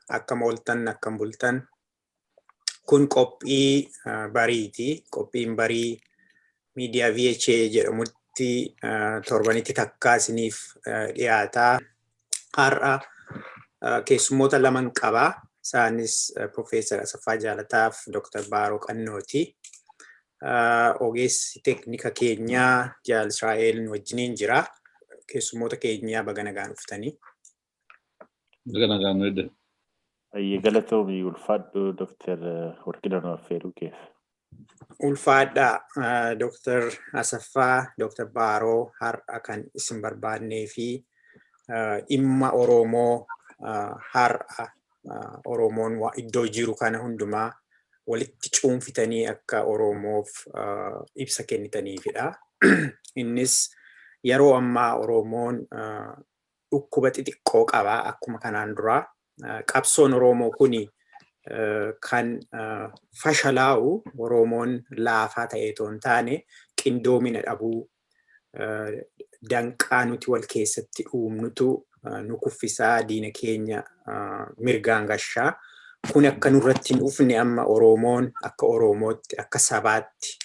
Akkam ooltan, akkam bultan. Kun qophii bariiti. Qophiin barii miidiyaa VHA jedhamutti torbanitti takkaa isiniif dhiyaata. Har'a keessummoota laman qaba. Isaanis Profeesar Asaffaa Jaalataaf Dr. Baaroo Qannooti. Ogeessi teeknika keenyaa Jaal Israa'el nu wajjiniin jira. Keessummoota keenyaa baga nagaan dhuftanii. Baga nagaan nu edde. Ayyee, galatoomii, ulfaadhu Dr. Warqina nu affeeruu keef. Ulfaadhaa Dr. Asaffaa, Dr. Baaroo, har'a kan isin barbaannee fi dhimma Oromoo har'a Oromoon iddoo jiru kana hundumaa walitti cuunfitanii akka Oromoof ibsa kennitaniifidha. Innis yeroo ammaa Oromoon dhukkuba xixiqqoo qaba akkuma kanaan duraa. Qabsoon Oromoo kuni kan fashalaa'u Oromoon laafaa ta'ee otoo hin taane, qindoomina dhabuu, danqaa nuti wal keessatti uumnutu nu kuffisaa, diina keenya mirgaan gashaa. Kun akka nurratti hin dhufne amma Oromoon akka Oromootti, akka sabaatti,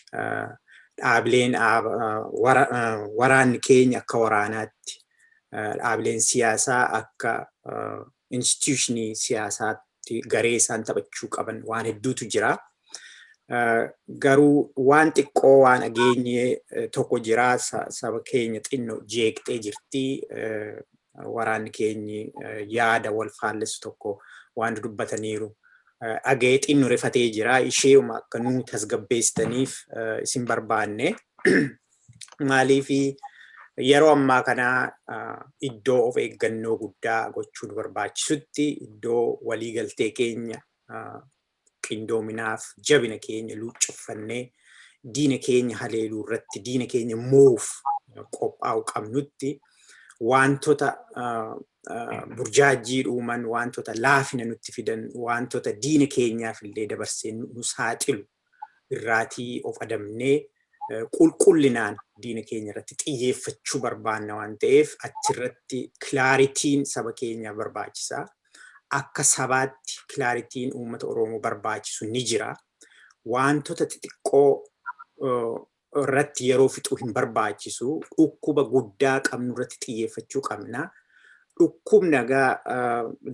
dhaabileen, waraanni keenya akka waraanaatti, dhaabileen siyaasaa akka institution siyaasaatti garee isaan taphachuu qaban waan hedduutu jira. Garuu waan xiqqoo waan dhageenye tokko jira, saba keenya xinnoo jeeqxee jirti. Waraanni keenyi yaada wal faallessu tokko waan dubbataniiru. Dhaga'ee xinnoo rifatee jira. Isheeuma akka nuu tasgabbeessitaniif isin barbaanne. Maaliifi yeroo ammaa kana iddoo of eeggannoo guddaa gochuu nu barbaachisutti, iddoo waliigaltee keenya, qindoominaaf jabina keenya luuccuffannee diina keenya haleeluu irratti, diina keenya moo'uuf qophaa'uu qabnutti, wantoota burjaajjii uuman, wantoota laafina nutti fidan, wantoota diina keenyaaf illee dabarsee nu saaxilu irraatii of adamnee qulqullinaan diina keenya irratti xiyyeeffachuu barbaanna waan ta'eef, achirratti clarityn saba keenyaaf barbaachisaa. Akka sabaatti clarityn uummata Oromoo barbaachisu ni jira. Wantoota xixiqqoo irratti yeroo fixuu hin barbaachisu. Dhukkuba guddaa qabnu irratti xiyyeeffachuu qabna. Dhukkubni egaa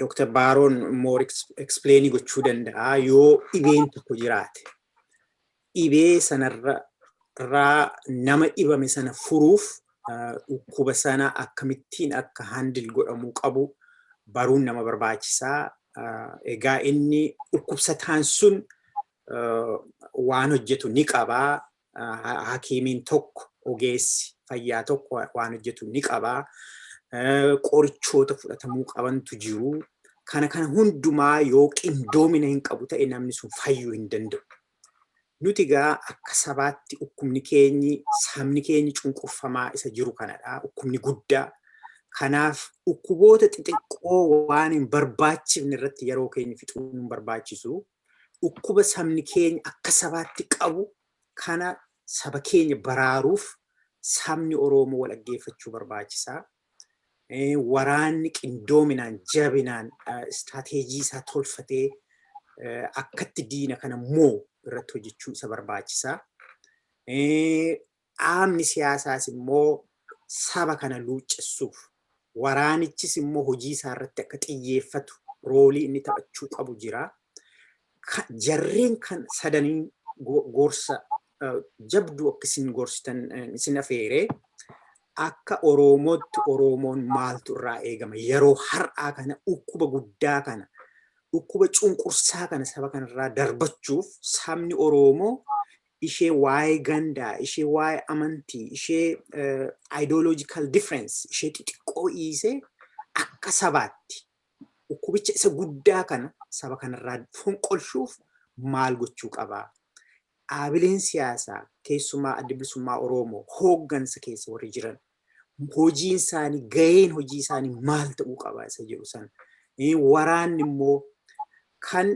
Dr. Baaroon more explain gochuu danda'a, yoo dhibeen tokko jiraate. Dhibee sanarraa nama dhibame sana furuuf dhukkuba sana akkamittiin akka handle godhamuu qabu baruun nama barbaachisaa. Egaa inni dhukkubsataan sun waan hojjetu ni qabaa. Hakiimiin tokko, ogeessi fayyaa tokko waan hojjetu ni qabaa. Qorichoota fudhatamuu qabantu jiru. Kana kana hundumaa yoo qindoomina hin qabu ta'e, namni sun fayyuu hin danda'u. Nuti egaa akka sabaatti dhukkubni keenyi, sabni keenyi cunqurfamaa isa jiru kanadha. Dhukkubni guddaa. Kanaaf dhukkuboota xixiqqoo waan hin barbaachifne irratti yeroo keenya fixuun hin barbaachisu. Dhukkuba sabni keenya akka sabaatti qabu kana saba keenya baraaruuf sabni Oromoo wal dhaggeeffachuu barbaachisaa. Waraanni qindoominaan, jabinaan, istirateejii isaa tolfatee akkatti diina kana moo irratti hojjechuu isa barbaachisaa. Dhaabni siyaasaas immoo saba kana luuccessuuf, waraanichis immoo hojii isaa irratti akka xiyyeeffatu role inni taphachuu qabu jira. Jarreen kan sadaniin gorsa jabduu akka isin gorsitan isin afeeree, akka Oromootti Oromoon maaltu irraa eegama yeroo har'aa kana, dhukkuba guddaa kana, dhukkuba cunqursaa kana saba kanarraa darbachuuf? Sabni Oromoo ishee waa'ee gandaa, ishee waa'ee amantii, ishee ideological difference, ishee xixiqqoo dhiisee akka sabaatti dhukkubicha isa guddaa kana saba kanarraa fonqolchuuf maal gochuu qabaa? Dhaabileen siyaasaa, keessumaa Adda Bilisummaa Oromoo, hooggansa keessa warri jiran, hojiin isaanii, gaheen hojii isaanii maal ta'uu qaba isa jedhu sana. Waraanni immoo kan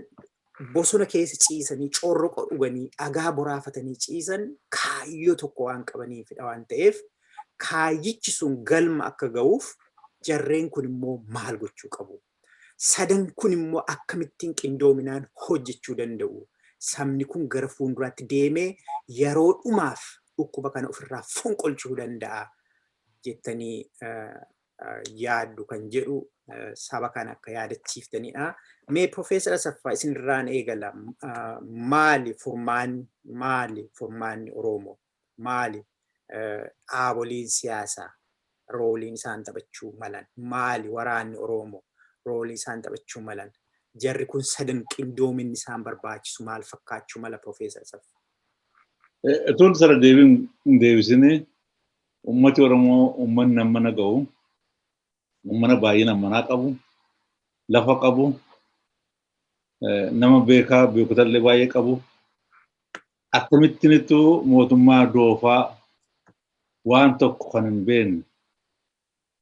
bosona keessa ciisanii, corroqa dhuganii, dhagaa boraafatanii ciisan kaayyoo tokko waan qabaniifidha waan ta'eef, kaayyichi sun galma akka ga'uuf jarreen kun immoo maal gochuu qabu? Sadan kun immoo akkamittiin qindoominaan hojjechuu danda'u? Sabni kun gara fuulduraatti deemee yeroo dhumaaf dhukkuba kana ofirraa fonqolchuu danda'a jettanii yaaddu kan jedhu saba kana akka yaadachiiftanidha. Mee Profeesar Asaffaa, isinirraan eegala. Maali furmaanni, maali furmaanni Oromoo? Maali dhaaboliin siyaasaa rooliin isaan taphachuu malan? Maali waraanni Oromoo roolii isaan taphachuu malan? Jarri kun sadan qindoominni isaan barbaachisu maal fakkaachuu mala, Profeesar Asaffaa? Utuun sana deebiin hin deebisinii, uummati Oromoo uummanni mana ga'u, uummata baay'ina manaa qabu, lafa qabu, nama beekaa beekotallee baay'ee qabu. Akkamittinittuu mootummaa doofaa waan tokko kan hin beekne,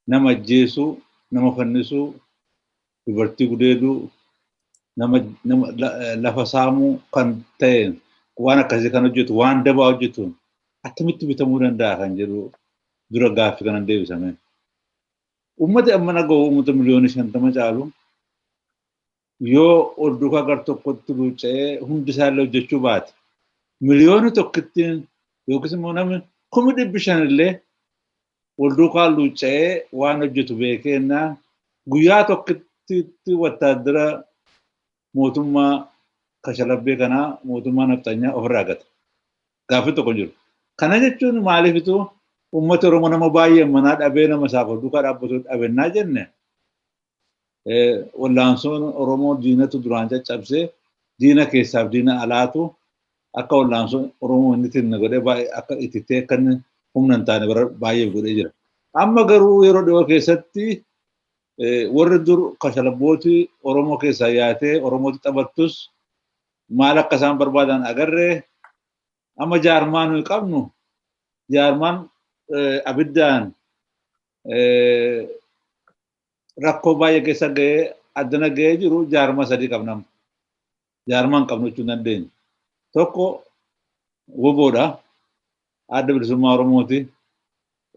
nama ajjeesuu, nama fannisuu, dubartii gudeeduu, nama lafa saamuu kan ta'e, waan akkasii kan hojjetu, waan dabaa hojjetu akkamitti bitamuu danda'a kan jedhu dura gaaffii kanan deebisame. Uummati amma naga'u uummata miliyoona 50 caalu yoo ol duukaa gar tokkotti luuca'ee hundi isaallee hojjechuu baate, miliyoona tokkittiin yookiis immoo namni 500,000 illee wal duukaa luuca'ee waan hojjetu beekeennaan, guyyaa tokkitti wattaaddara mootummaa kashalabbee kanaa, mootummaa nafxanyaa ofirraa gata. Gaaffii tokko hin jiru. Kana jechuun maaliifitu uummata Oromoo nama baay'ee manaa dhabee nama isaaf wal duukaa dhaabbatu dhabennaa jenne, wallaansoon Oromoo diinatu duraan caccabsee, diina keessaaf diina alaatu akka wallaansoon Oromoo inni tinna godhee baay'ee akka itittee akka inni humna hin taane baay'ee godhee jira. Amma garuu yeroo dhiyoo keessatti warri dur kashalabbooti Oromoo keessaa yaatee Oromootti taphattus maal akka isaan barbaadan agarree. Amma jaarmaan nuyi qabnu, jaarmaan abiddaan rakkoo baay'ee keessa ga'ee addana ga'ee jiru, jaarmaa sadii qabna. Jaarmaa hin qabnu jechuu dandeenya. Tokko WBOdha. Adda Bilisummaa Oromooti.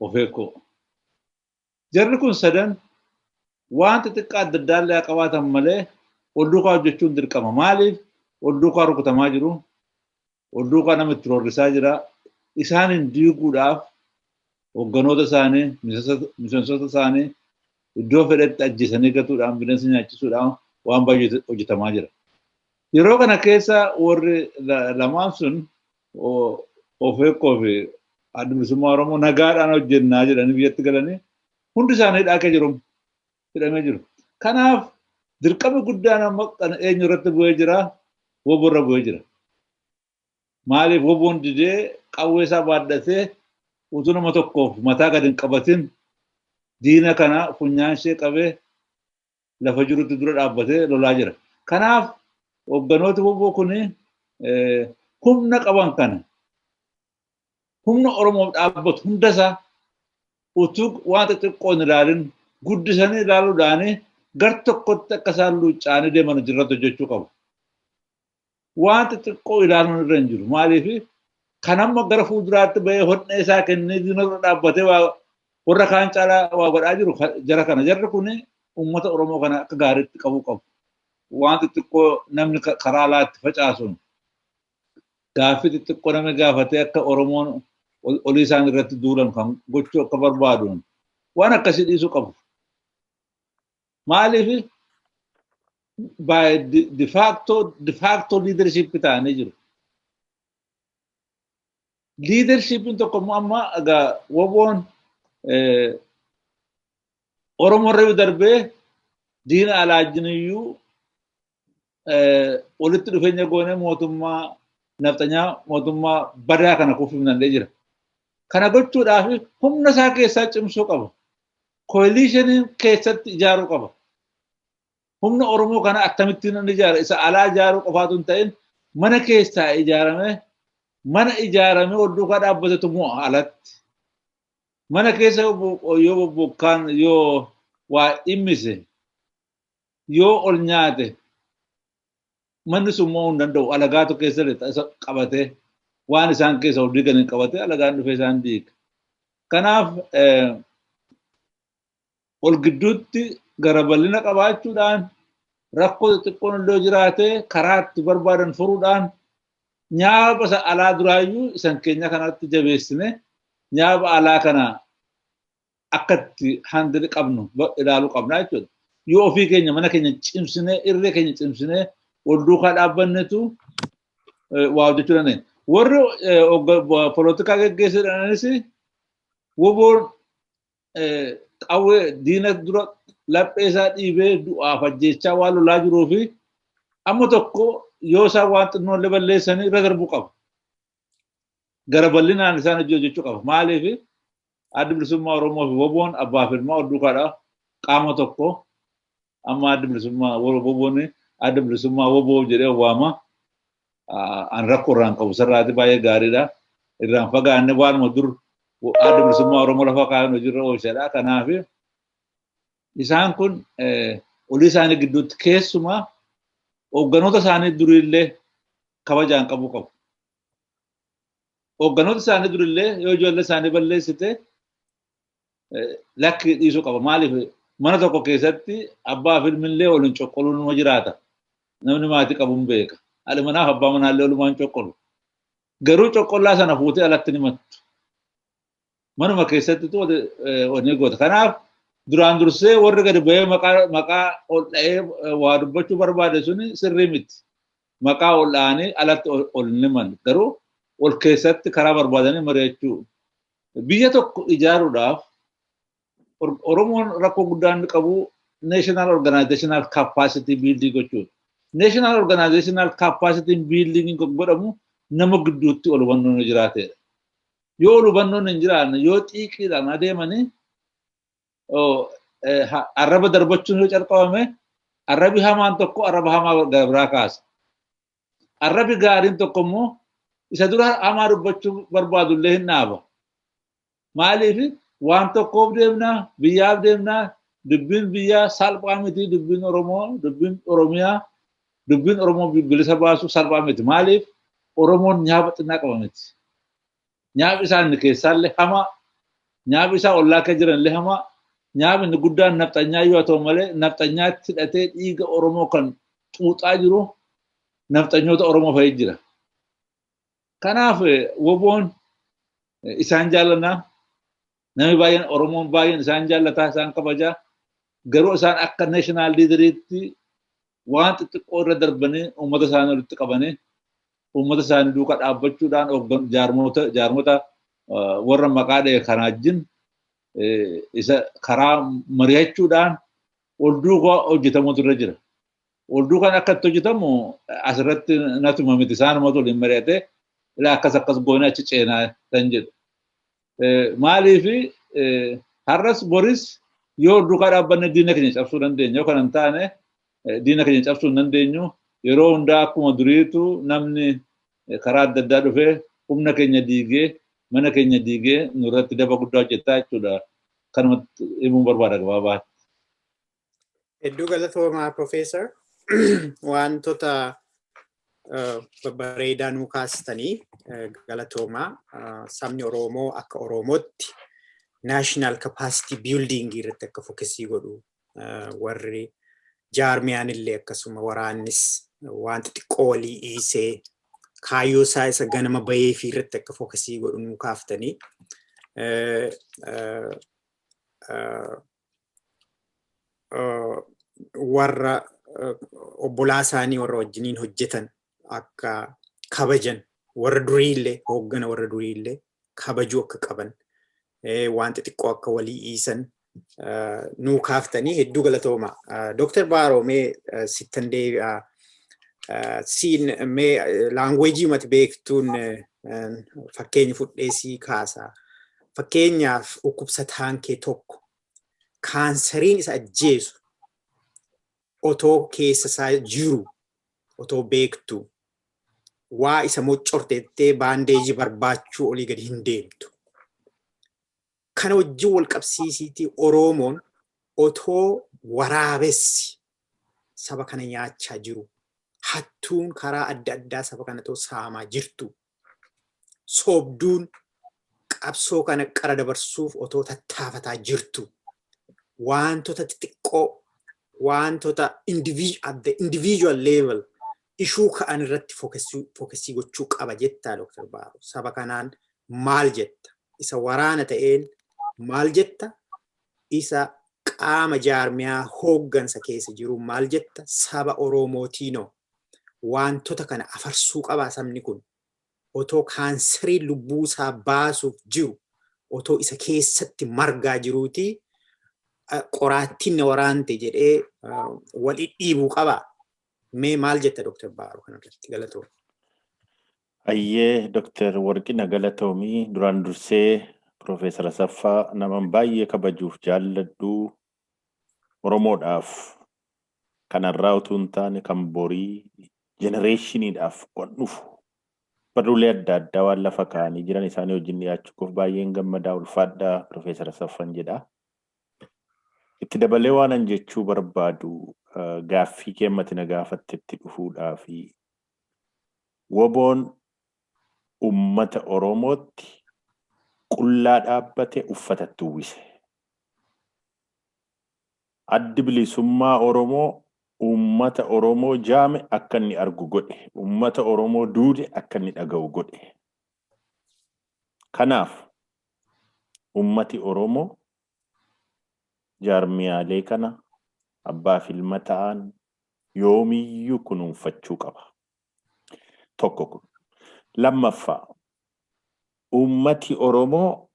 Ofeekkoo. Jarri kun sadan waan xixiqqaa adda addaa illee qabaatan malee wal duukaa hojjechuun dirqama. Maaliif? Wal duukaa rukutamaa jiru. Wal duukaa nama itti roorrisaa jira. Isaanin diiguudhaaf hogganoota isaanii, miseensota isaanii iddoo fedhetti ajjeesanii gatuudhaan, bineensa nyaachisuudhaan waan baay'ee hojjetamaa jira. Yeroo kana keessa warri lamaan sun, Ofeekkoo fi Adda Bilisummaa Oromoo, nagaadhaan hojjennaa jedhanii biyyatti galanii hundi isaanii hidhaa jiru, hidhamee jiru. Kanaaf dirqama guddaan amma eenyu irratti bu'ee jira? WBO irra bu'ee jira. Maaliif? WBOn didee qawwee isaa baadhatee utuu nama tokkoof mataa gadi hin qabatin diina kana funyaan ishee qabee lafa jirutti dura dhaabbatee lolaa jira. Kanaaf hogganooti WBO kun humna qaban kana, humna Oromoof dhaabbatu hundasaa utuu waan xixiqqoo hin ilaalin guddisanii ilaaluudhaan gar tokkotti akka isaan luucca'anii deeman irratti hojjechuu qabu. Waan xixiqqoo ilaaluun irra hin jiru. Maaliif? Kan amma gara fuulduraatti bahee hodhee isaa kennee diina dura dhaabbatee warra kaan caalaa waa godhaa jiru jara kana. Jarri kun uummata Oromoo kana akka gaariitti qabuu qabu. Waan xixiqqoo namni karaa alaatti facaasuun, gaaffii xixiqqoo namni gaafatee akka Oromoon olii isaan irratti duulan kan gochuu akka barbaaduun waan akkasii dhiisuu qabu. Maaliif? By de facto leadership ta'anii jiru. Leadershipin tokko immoo amma egaa WBOn Oromoo irra darbee diina alaajiniyyuu walitti dhufeenya goonee mootummaa nafxanyaa, mootummaa badaa kana kufuuf danda'ee jira. Kana gochuudhaaf humna isaa keessaa cimsuu qaba. Coalitionii keessatti ijaaruu qaba. Humna Oromoo kana akkamittiin inni ijaara? Isa alaa ijaaruu qofaatu hin ta'in, mana keessaa ijaarame, mana ijaarame wal duukaa dhaabbatetu mo'a alatti. Mana keessa yoo bokkaan yoo waa dhimmise, yoo ol nyaate, manni sun mo'uu hin danda'u. Alagaatu keessa lixa, isa qabatee waan isaan keessa ol diigan qabatee alagaan dhufee isaan diiga. Kanaaf ol gidduutti gara bal'ina qabaachuudhaan Rakkoo xixiqqoon illee jiraate karaa itti barbaadan furuudhaan nyaaba isa alaa duraayyuu isan keenya kanatti jabeessine nyaaba alaa kana akka itti handle qabnu ilaaluu qabna jechuudha. Yoo ofii keenya mana keenya cimsinee, irree keenya cimsinee, wal duukaa dhaabbannetu waa hojjechuu dandeenya. Warri polotikaa geggeessuudhaanis WBOn qawwee diina dura laphee isaa dhiibee du'aaf ajjeechaa waan lolaa jiruu fi amma tokko yoo isaan waan xinnoo illee balleessanii irra darbuu qaba. Gara bal'inaan isaan hojii hojjechuu qaba. Maaliif? Addi Bilisummaa Oromoo fi WBOn abbaa fi ilmaa wal duukaadha. Qaama tokko. Amma Addi Bilisummaa WBOn Adda Bilisummaa WBO jedhee waama. An rakkoo irraan qabu sararaati, baay'ee gaariidha. Irraan fagaanne, waanuma dur Adda Bilisummaa Oromoo lafa kaa'an hojiirra oolchadha. Kanaaf isaan kun olii isaanii gidduutti, keessumaa hoogganoota isaanii duriillee kabajaan qabuu qabu. Hoogganoota isaanii durillee yoo ijoollee isaanii balleessite lakki dhiisuu qaba. Maaliif? Mana tokko keessatti abbaa fi ilmillee waliin coqqoluun numa jiraata. Namni maatii qabu hin beeka. Haadha manaaf abbaa manaallee walumaan coqqolu. Garuu coqqollaa sana fuutee alatti ni mattu. Manuma keessattitu wanni goota. Kanaaf duraan dursee warri gadi bu'ee maqaa ol dha'ee waa dubbachuu barbaade suni sirrii miti. Maqaa ol dha'anii alatti ol niman. Garuu ol keessatti karaa barbaadanii mari'achuu. Biyya tokko ijaaruudhaaf Oromoon rakkoo guddaa inni qabu national organizational capacity building gochuudha. National organizational capacity building godhamu nama gidduutti ol hubannoon jiraatedha. Yoo ol hubannoon hin jiraanne, yoo xiiqiidhaan adeemanii arraba darbachuun yoo calqabame, arrabi hamaan tokko arraba hamaa biraa kaasa. Arrabi gaariin tokko immoo isa dura hamaa dubbachuu barbaadu illee hin dhaaba. Maaliif? Waan tokkoof deemnaa, biyyaaf deemnaa. Dubbiin biyyaa salphaa miti. Dubbiin Oromoo, dubbiin Oromiyaa, dubbiin Oromoo bilisa baasu salphaa miti. Maaliif? Oromoon nyaaba xinnaa qaba miti. Nyaabni isaa inni keessaallee hamaa, nyaabni isaa ollaa akka jiranillee hamaa, nyaabni inni guddaan nafxanyaa yoo ta'u malee nafxanyaatti hidhatee dhiiga Oromoo kan xuuxaa jiru nafxanyoota Oromoo fa'i jira. Kanaaf WBOn isaan jaallannaa, namni baay'een, Oromoon baay'een isaan jaallataa, isaan kabajaa. Garuu isaan akka national leaderiitti waan xixiqqoo irra darbanii uummata isaanii walitti qabanii uummata isaanii duukaa dhaabbachuudhaan jaarmota warra maqaa dha'e kana wajjin isa karaa mari'achuudhaan wal duukaa hojjetamutu irra jira. Wal duukaan akka itti hojjetamu asirratti natuma miti, isaanumatu waliin mari'atee ilaa akkas akkas goone achi ceenaa kan jedhu. Maaliif? Har'as boris yoo wal duukaa dhaabbanne diina keenya cabsuu dandeenya. Yoo kana hin taane diina keenya cabsuu hin dandeenyu. Yeroo hundaa akkuma duriitu namni karaa adda addaa dhufee humna keenya diigee, mana keenya diigee nurratti daba guddaa hojjetaa jechuudha. Kanumatti himuun barbaada gabaabaatti. Hedduu galatoomaa, Profeesar. Wantoota babbareedaa nuu kaastanii galatoomaa. Sabni Oromoo akka Oromootti national capacity building irratti akka focusii godhu, warri jaarmiyaan illee akkasuma, waraannis waan xixiqqoo walii dhiisee kaayyoo isaa isa ganama bahee fi irratti akka focusii godhu nuu kaaftanii. Warra obbolaa isaanii warra wajjiniin hojjetan akka kabajan, warra duriillee, hooggana warra duriillee kabajuu akka qaban, waan xixiqqoo akka walii dhiisan nuu kaaftanii hedduu galatooma. Dooktar Baaroo, mee sittan deebi'a. Siin mee languageii mati beektuun fakkeenya fudhee sii kaasa. Fakkeenyaaf, dhukkubsataan kee tokko kaansariin isa ajjeesu otoo keessa isaa jiru otoo beektu, waa isa moccorteettee baandeejii barbaachuu olii gadi hin deemtu. Kana wajjin wal qabsiisiitii Oromoon otoo waraabessi saba kana nyaachaa jiru, hattuun karaa adda addaa saba kana otoo saamaa jirtu, soobduun qabsoo kana qara dabarsuuf otoo tattaafataa jirtu, wantoota xixiqqoo Wantoota at the individual level ishuu ka'an irratti focus gochuu qaba jettaa, Dr. Baaroo? Saba kanaan maal jetta? Isa waraana ta'een maal jetta? Isa qaama jaarmiyaa hooggansa keessa jiru maal jetta? Saba Oromootiinoo wantoota kana afarsuu qabaa sabni kun? Otoo kaansarii lubbuu isaa baasuuf jiru, otoo isa keessatti margaa jiruuti, qoraattiin na waraante jedhee wal dhidhiibuu qabaa? Mee maal jetta, Dr. Baaroo, kanarratti? Galatoom. Ayyee, Dr. Warqina, galatoomii. Duraan dursee Profeesar Asaffaa naman baay'ee kabajuuf jaalladhu, Oromoodhaaf kanarraa utuu hin taane kan borii generationiidhaaf waan dhufu barruulee adda addaa waan lafa kaa'anii jiran isaanii wajjin dhiyaachuu koof baay'een gammadaa. Ulfaadhaa Profeesar Asaffaan jedha. Itti dabalee waan an jechuu barbaadu, gaaffii keemmati na gaafattetti dhufuudhaa fi WBOn ummata Oromootti qullaa dhaabbate uffatatti uwwise. Addi Bilisummaa Oromoo uummata Oromoo jaame akka inni argu godhe. Uummata Oromoo duude akka inni dhaga'u godhe. Kanaaf uummati Oromoo jaarmiyaalee kana abbaa fi ilma ta'an yoomiyyuu kunuunfachuu qaba. Tokko kun. Lammaffaa, uummati Oromoo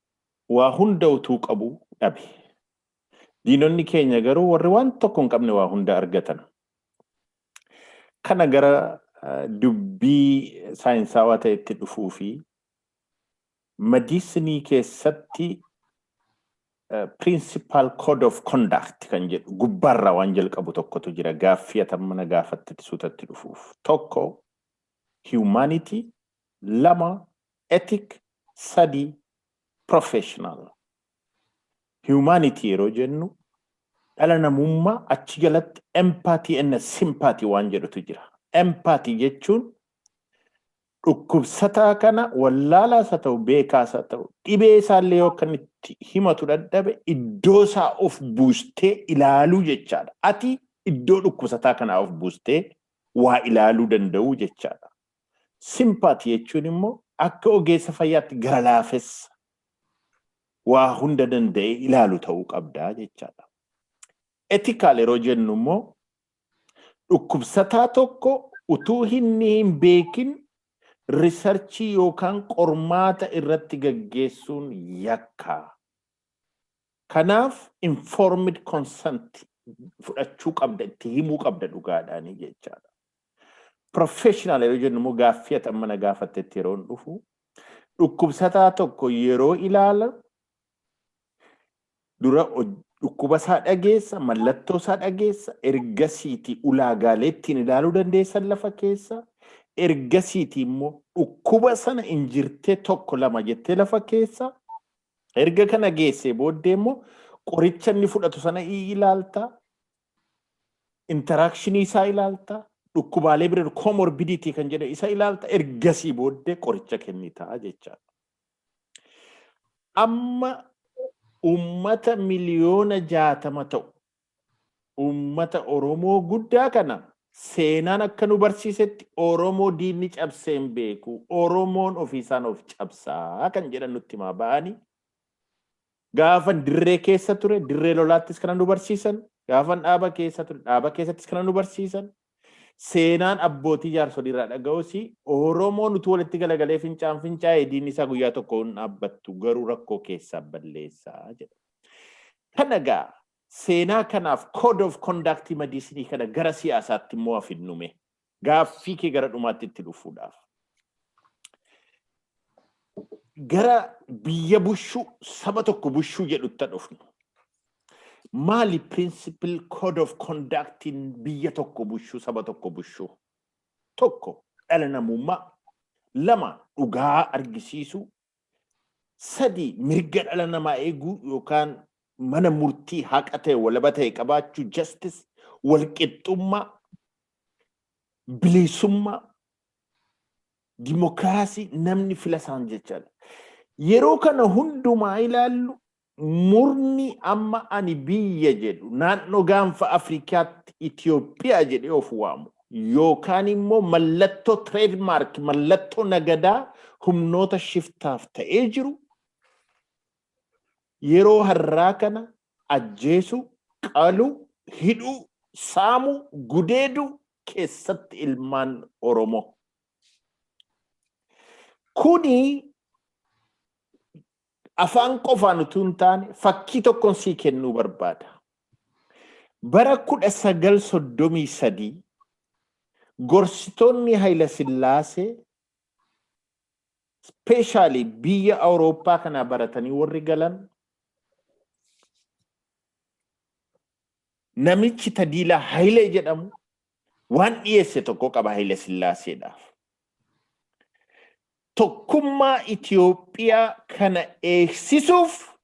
waa hunda utuu qabu dhabe. Diinonni keenya garuu warri waan tokko hin qabne waa hunda argatan. Kana gara dubbii saayinsaawaa ta'etti dhufuu fi medicine keessatti principal code of conduct kan jedhu gubbaarraa waan jalqabu tokkotu jira, gaaffii atammana gaafattetti suutatti dhufuuf. Tokko humanity, lama ethic, sadi professional. Humanity yeroo jennu dhala namummaa, achi jalatti empathy and sympathy waan jedhutu jira. Empathy jechuun dhukkubsataa kana wallaalaas haa ta'u, beekaas haa ta'u, dhibee isaallee yoo akka itti himatu dadhabe, iddoo isaa of buustee ilaaluu jechaadha. Ati iddoo dhukkubsataa kanaa of buustee waa ilaaluu danda'uu jechaadha. Sympathy jechuun immoo akka ogeessa fayyaatti gara laafessa waa hunda danda'ee ilaalu ta'uu qabdaa jechaadha. Ethical yeroo jennu immoo dhukkubsataa tokko utuu inni hin beekin research yookaan qormaata irratti gaggeessuun yakka. Kanaaf informed consent fudhachuu qabda, itti himuu qabda dhugaadhaanii jechaadha. Professional yeroo jennu immoo, gaaffii ati amma na gaafattetti yeroo dhufu, dhukkubsataa tokko yeroo ilaala dura dhukkuba isaa dhageessa, mallattoo isaa dhageessa, ergasiiti ulaagaalee ittiin ilaaluu dandeessan lafa keessa, ergasiiti immoo dhukkuba sana injirtee tokko lama jettee lafa keessa, erga kana geessee booddee immoo qoricha inni fudhatu sana ilaalta, interaction isaa ilaalta, dhukkubaalee bira comorbidity kan jedhe isa ilaalta, ergasii booddee qoricha kennitaa jechaadha. Amma ummata 60 miliyoona ta'u, ummata Oromoo guddaa kana, seenaan akka nu barsiisetti Oromoo diinni cabsee hin beeku. Oromoon ofiisaan of cabsaa kan jedhan nutti himaa ba'anii. Gaafan dirree keessa ture, dirree lolaattis kana nu barsiisan. Gaafan dhaaba keessa ture, dhaaba keessattis kana nu barsiisan. Seenaan abbootii jaarsolii irraa dhaga'usi, Oromoon utuu walitti galagalee fincaan fincaa'ee diinni isaa guyyaa tokko hin dhaabbattu, garuu rakkoo keessaa balleessaa jedha. Kana gaa seenaa kanaaf code of conduct medicine kana gara siyaasaatti immoo hafinnume gaaffii kee gara dhumaatti itti dhufuudhaaf. Gara biyya bushuu, saba tokko bushuu jedhutti dhufnu. Maali principle code of conductiin biyya tokko bushuu, saba tokko bushuu? Tokko dhala namummaa, lama dhugaa argisiisuu, sadi mirga dhala namaa eeguu yookaan mana murtii haqa ta'e, walaba ta'e qabaachuu, justice, walqixxummaa, bilisummaa, dimokiraasii, namni fila isaan jechaadha. Yeroo kana hundumaa ilaallu Murni amma ani biyya jedhu, naannoo Gaanfa Afrikaatti Itoophiyaa jedhee of waamu, yookaan immoo mallattoo trademark, mallattoo nagadaa humnoota shiftaaf ta'ee jiru, yeroo har'aa kana ajjeesu, qalu, hidhuu, saamu, gudeedu keessatti ilmaan Oromoo. Kuni afaan qofaan utuu hin taane, fakkii tokkoon sii kennuu barbaada. Bara 1933 gorsitoonni Hayila Sillaasee, especially biyya Awurooppaa kana baratanii warri galan, namichi Tadiilaa Hayilee jedhamu waan dhiyeesse tokko qaba Hayila Sillaaseedhaaf. Tokkummaa Itoophiyaa kana eegsisuuf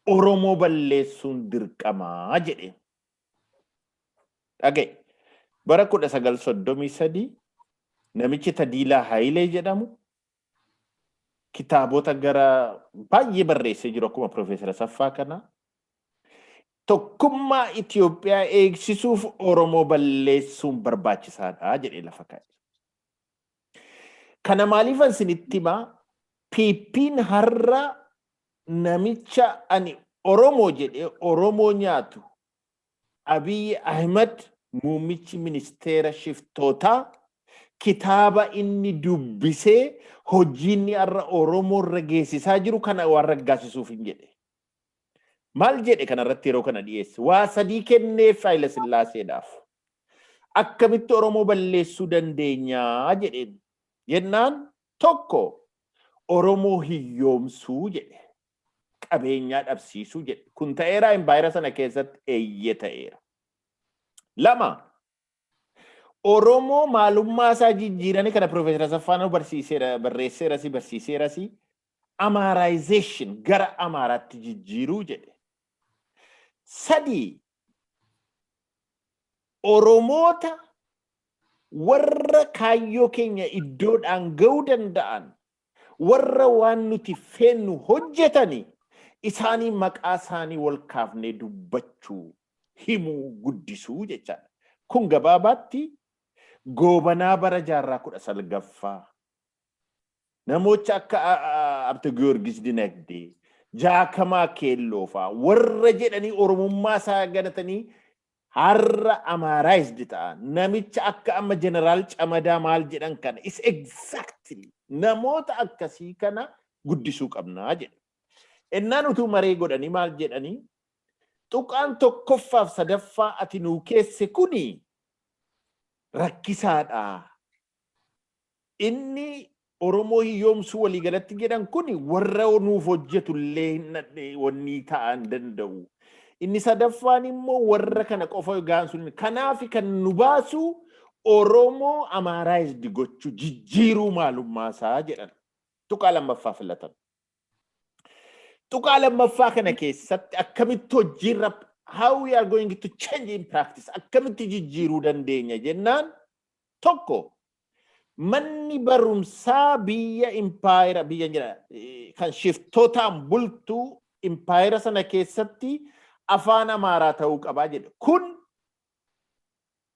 Oromoo balleessuun dirqamaa jedhe. Dhaga'i. Bara 1933 namichi Tadiilaa Hayilee jedhamu kitaabota gara baay'ee barreessee jiru, akkuma Piroofeesar Asaffaa kana, tokkummaa Itoophiyaa eegsisuuf Oromoo balleessuun barbaachisaadha jedhee lafa kaa'e. Kana maaliifan isinitti himaa? PP'n har'a namicha ani Oromoo jedhee Oromoo nyaatu, Abiyyi Ahimad, muummichi ministeera shiftootaa, kitaaba inni dubbisee hojii inni har'a Oromoo irra geessisaa jiru kana waan raggaasisuuf hin jedhe. Maal jedhe kanarratti yeroo kana dhiyeesse? Waa sadii kenneef Haayila Sillaaseedhaaf. Akkamitti Oromoo balleessuu dandeenyaa jedheen. Jennaan tokko Oromoo hiyyoomsuu jedhe. Qabeenyaa dhabsiisuu jedhe. Kun ta'eeraa impaayera sana keessatti? Eeyye, ta'eera. Lama, Oromoo maalummaa isaa jijjiiranii, kana Piroofeesar Asaffaan barsiiseera, barreesseerasi, barsiiseerasi, Amharaization, gara Amaaraatti jijjiiruu jedhe. Sadii, Oromoota warra kaayyoo keenya iddoodhaan ga'uu danda'an, warra waan nuti feennu hojjetani, isaanii maqaa isaanii wal kaafnee dubbachuu, himuu, guddisuu jechaadha. Kun gabaabaatti Goobanaa bara jaarraa 19ffaa, namoota akka Abta Giyoorgis Dinagdee, Jaakamaa Keelloo fa'aa warra jedhanii Oromummaa isaa ganatanii har'a Amharaized ta'an, namicha akka amma Jeneraal Camadaa maal jedhan kana is exactly namoota akkasii kana guddisuu qabnaa jedha. Ennaan utuu maree godhanii maal jedhanii? Tuqaan tokkoffaaf sadaffaa ati nuu keesse kuni rakkisaadha. Inni Oromoo hiyyoomsuu waliigalatti jedhan kun warra nuuf hojjetu illee hin wanni ta'an danda'u. Inni sadaffaan immoo warra kana qofa gaansuun, kanaaf kan nu baasu Oromoo Amharaized gochuu, jijjiiruu maalummaa isaa jedhan. Tuqaa lammaffaa filatan. Tuqaa lammaffaa kana keessatti akkamitti hojiirra, how we are going to change in practice, akkamitti jijjiiruu dandeenya jennaan, tokko, manni barumsaa biyya impaayera, biyya jira kan shiftootaan bultu, impaayera sana keessatti afaan Amaaraa ta'uu qabaa jedhe. Kun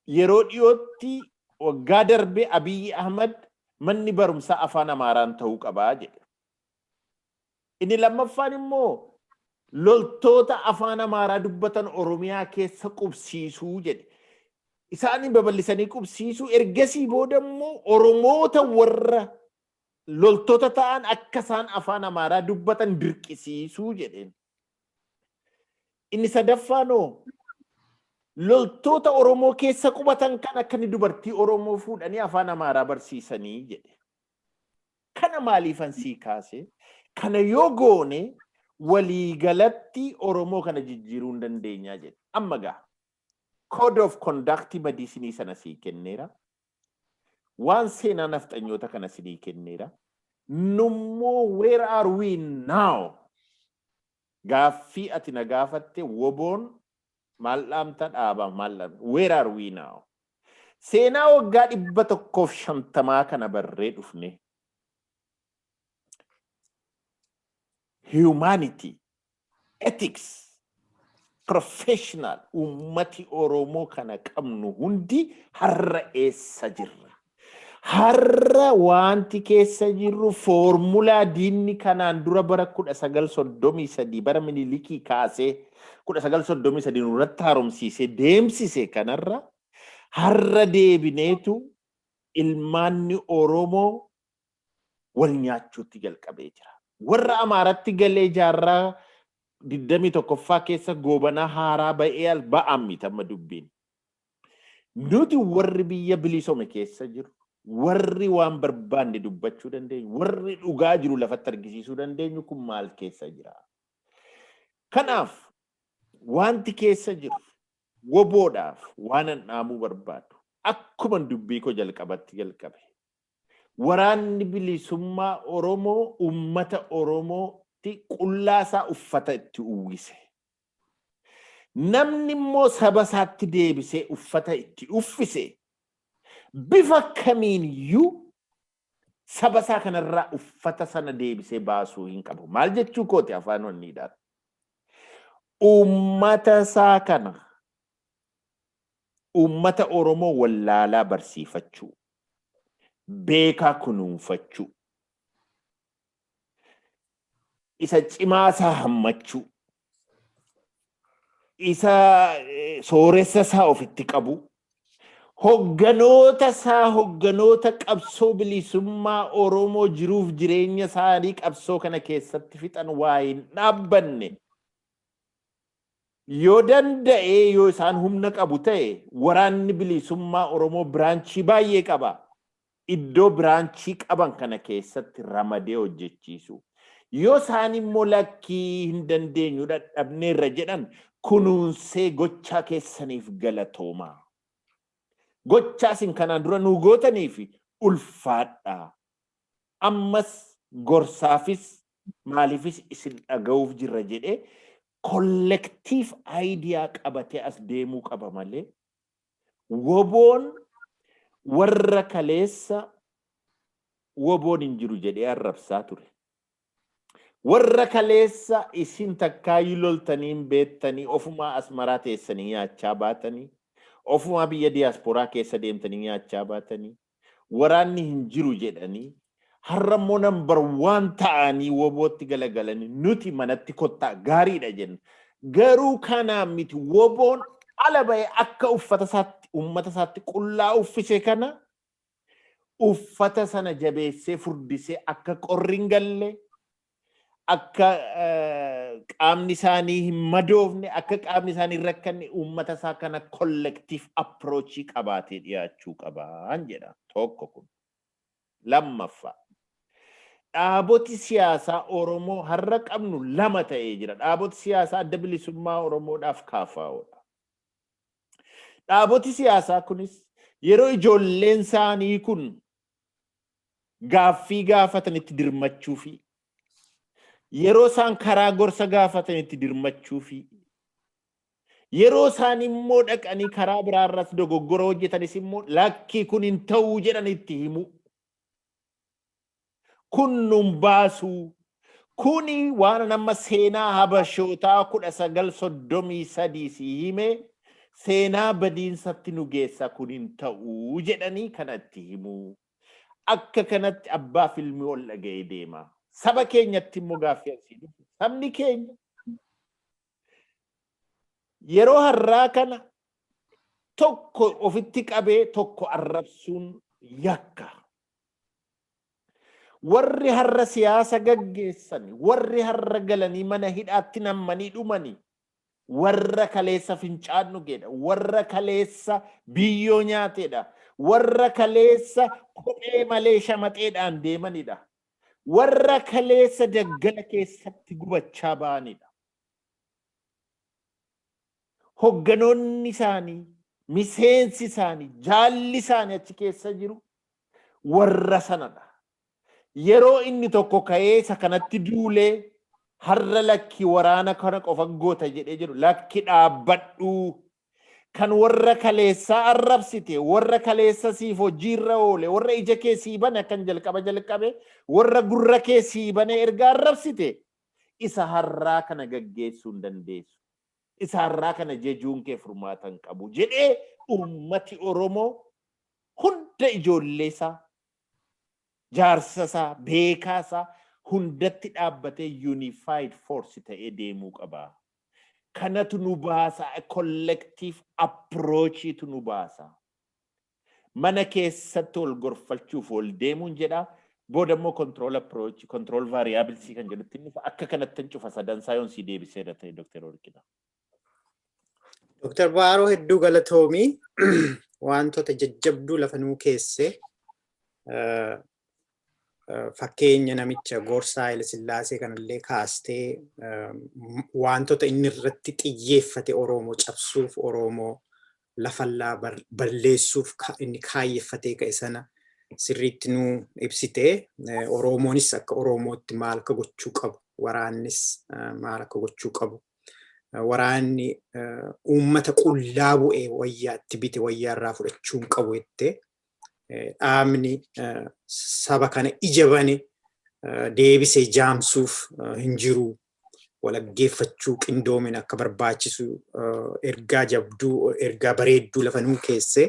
yeroo dhiyootti waggaa darbe Abiyyi Ahmad manni barumsaa afaan Amaaraan ta'uu qabaa jedhe. Inni lammaffaan immoo loltoota afaan Amaaraa dubbatan Oromiyaa keessa qubsiisuu jedhe. Isaanii babal'isanii qubsiisuu, ergasii booda immoo Oromoota warra loltoota ta'an akka isaan afaan Amaaraa dubbatan dirqisiisuu jedheen. Inni sadaffaanoo loltoota Oromoo keessa qubatan kan akka inni dubartii Oromoo fuudhanii afaan Amaaraa barsiisanii jedhe. Kana maaliifan sii kaase? Kana yoo goone waliigalatti Oromoo kana jijjiiruu hin dandeenyaa jedhe. Amma gaa code of conduct madiisinii sana sii kenneera. Waan seenaa nafxanyoota kana sinii kenneera. Nummoo where are we now? Gaaffii ati na gaafatte, WBOn maal dhaamta, dhaaba maal dhaamta? Where are we now? Seenaa waggaa 150 kana barree dhufne. Humanity. Ethics, professional ummati Oromoo kana qabnu hundi har'a eessa jirra? Har'a wanti keessa jirru foormulaa diinni kanaan dura bara 1933, bara Minilikii kaasee 1933 nurratti haaromsiisee deemsise kanarra har'a deebineetu ilmaanni Oromoo wal nyaachuutti jalqabee jira. Warra Amaaratti galee jaarraa 21ffaa keessa Goobanaa haaraa ba'ee al ba'an miti amma dubbiin. Nuti warri biyya bilisome keessa jiru, warri waan barbaanne dubbachuu dandeenyu, warri dhugaa jiru lafatti argisiisuu dandeenyu kun maal keessa jira? Kanaaf wanti keessa jiru WBOdhaaf waan an dhaamuu barbaadu, akkuma dubbii koo jalqabatti jalqabe, Waraanni Bilisummaa Oromoo uummata Oromootti qullaasaa uffata itti uwwise. Namni immoo saba isaatti deebisee uffata itti uffise bifa kamiiniyyuu saba isaa kanarraa uffata sana deebisee baasuu hin qabu. Maal jechuu kooti afaan wanniidhaan? Uummata isaa kana, uummata Oromoo wallaalaa barsiifachuu, beekaa kunuunfachuu, isa cimaa isaa hammachuu, isa sooressa isaa ofitti qabu, hogganoota isaa, hogganoota qabsoo bilisummaa Oromoo jiruuf jireenya isaanii qabsoo kana keessatti fixan waa hin dhaabbanne, yoo danda'ee, yoo isaan humna qabu ta'e, Waraanni Bilisummaa Oromoo branchii baay'ee qaba. Iddoo branchii qaban kana keessatti ramadee hojjechiisu. Yoo isaan immoo lakkii, hin dandeenyu, dadhabneerra jedhan, kunuunsee gochaa keessaniif galatoomaa. Gochaa isin kanaan dura nuu gootaniif ulfaadhaa. Ammas gorsaafis maaliifis isin dhaga'uuf jirra jedhee collective idea qabatee as deemuu qaba malee, WBOn warra kaleessa WBOn hin jiru jedhee arrabsaa ture. Warra kaleessa isin takkaayyuu loltanii hin beektanii, ofumaa Asmaraa teessanii nyaachaa baatanii, ofumaa biyya diyaasporaa keessa deemtanii nyaachaa baatanii, waraanni hin jiru jedhanii, har'a immoo number one ta'anii WBOtti galagalanii nuti manatti kottaa gaariidha jenna. Garuu kanaan miti. WBOn ala ba'ee akka uffata isaatti uummata isaatti qullaa uffise kana uffata sana jabeessee furdisee akka qorri hin galle, akka qaamni isaanii hin madoofne, akka qaamni isaanii hin rakkanne uummata isaa kana collective approachii qabaatee dhiyaachuu qabaan jedha tokko kun. Lammaffaa, dhaaboti siyaasaa Oromoo har'a qabnu lama ta'ee jira. Dhaaboti siyaasaa Adda Bilisummaa Oromoodhaaf KFOdha. Dhaaboti siyaasaa kunis yeroo ijoolleen isaanii kun gaaffii gaafatanitti dirmachuu fi yeroo isaan karaa gorsa gaafatanitti dirmachuu fi yeroo isaan immoo dhaqanii karaa biraarras dogoggora hojjetanis immoo lakkii, kun hin ta'uu jedhanitti himu. Kun nun baasuu. Kuni waan nama seenaa Habashootaa 1933 si hime, seenaa badiinsatti nu geessa, kun hin ta'uu jedhanii kanatti himu. Akka kanatti abbaa filmii ol dhaga'ee deema. Saba keenyatti immoo gaaffii asii dhufu. Sabni keenya yeroo har'aa kana tokko ofitti qabee tokko arrabsuun yakka. Warri har'a siyaasa gaggeessan, warri har'a galanii mana hidhaatti nammanii dhumanii, warra kaleessa fincaan dhugeedha, warra kaleessa biyyoo nyaateedha, warra kaleessa kophee malee shamaxeedhaan deemanidha, warra kaleessa daggala keessatti gubachaa ba'anidha. Hogganoonni isaanii, miseensi isaanii, jaalli isaanii achi keessa jiru warra sanadha. Yeroo inni tokko ka'ee isa kanatti duulee har'a lakki, waraana kana qofa goota jedhee jedhu, lakki, dhaabbadhu. Kan warra kaleessaa arrabsite, warra kaleessa siif hojiirra oole, warra ija kee sii bane, akkan jalqaba jalqabe, warra gurra kee sii bane erga arrabsite, Isa har'aa kana gaggeessuu hin dandeessu. Isa har'aa kana jejuun kee furmaata hin qabu jedhee uummati Oromoo hunda, ijoollee isaa, jaarsa isaa, beekaa isaa hundatti dhaabbatee unified force ta'ee deemuu qaba. Kanatu nu baasa, collective approachiitu nu baasa. Mana keessatti wal gorfachuuf wal deemuun jedha. Booda immoo control approach, control variables kan jedhutti inni akka kanatti hin cufa sadansaa yoon si deebiseera ta'e, Dr. Warqinaa. Dr. Baaroo, hedduu galatoomii. Wantoota jajjabduu lafa nuu keesse, fakkeenya namicha gorsaa Haile Sillaasee kanallee kaastee, wantoota inni irratti xiyyeeffate Oromoo cabsuuf, Oromoo lafallaa balleessuuf inni kaayyeffatee ka'e sana sirriitti nuu ibsite. Oromoonis akka Oromootti maal akka gochuu qabu, waraannis maal akka gochuu qabu, waraanni uummata qullaa bu'ee wayyaatti bite wayyaa irraa fudhachuu hin qabu jettee, dhaabni saba kana ija bane deebisee jaamsuuf hin jiru. Walaggeeffachuu, qindoomina akka barbaachisu ergaa jabduu, ergaa bareedduu lafa nuu keesse,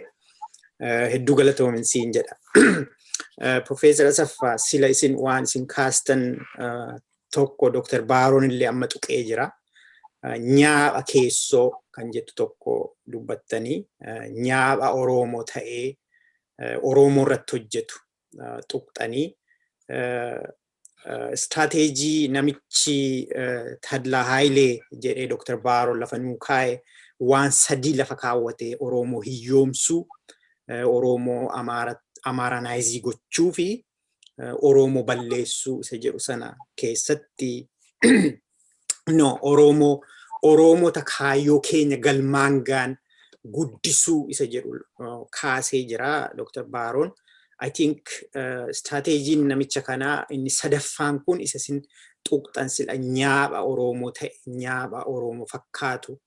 hedduu galatoomin siin jedha. Profeesar Asaffaa, sila isin waan isin kaastan tokko Dr. Baaroon illee amma tuqee jira. Nyaapha keessoo kan jettu tokko dubbattanii, nyaapha Oromoo ta'ee Oromoo irratti hojjetu tuqxanii, istaateejii namichi Tadlaa Haayilee jedhee Dr. Baaroon lafa nuu kaa'e waan sadii lafa kaawwate: Oromoo hiyyoomsuu, Oromoo Amharanize gochuu fi Oromoo balleessuu isa jedhu sana keessatti, no, Oromoo Oromota kaayyoo keenya galmaan gaan guddisuu isa jedhu kaasee jira Dr. Baaroon. I think istaateejiin namicha kanaa inni sadaffaan kun isa isin tuqxan sila, nyaapha Oromoo ta'e, nyaapha Oromoo fakkaatu,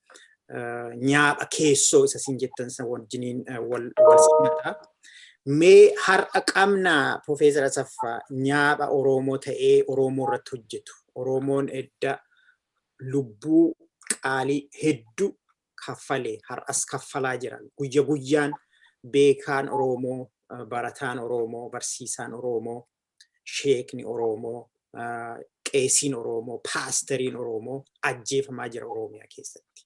nyaapha keessoo isa isin jettan san wajjiniin wal simata. Mee har'a qabnaa, Profeesar Asaffaa, nyaapha Oromoo ta'ee Oromoo irratti hojjetu? Oromoon edda lubbuu qaalii hedduu kaffalee har'as kaffalaa jira. Guyya guyyaan beekaan Oromoo, barataan Oromoo, barsiisaan Oromoo, sheekni Oromoo, qeesiin Oromoo, paasteriin Oromoo ajjeefamaa jira Oromiyaa keessatti.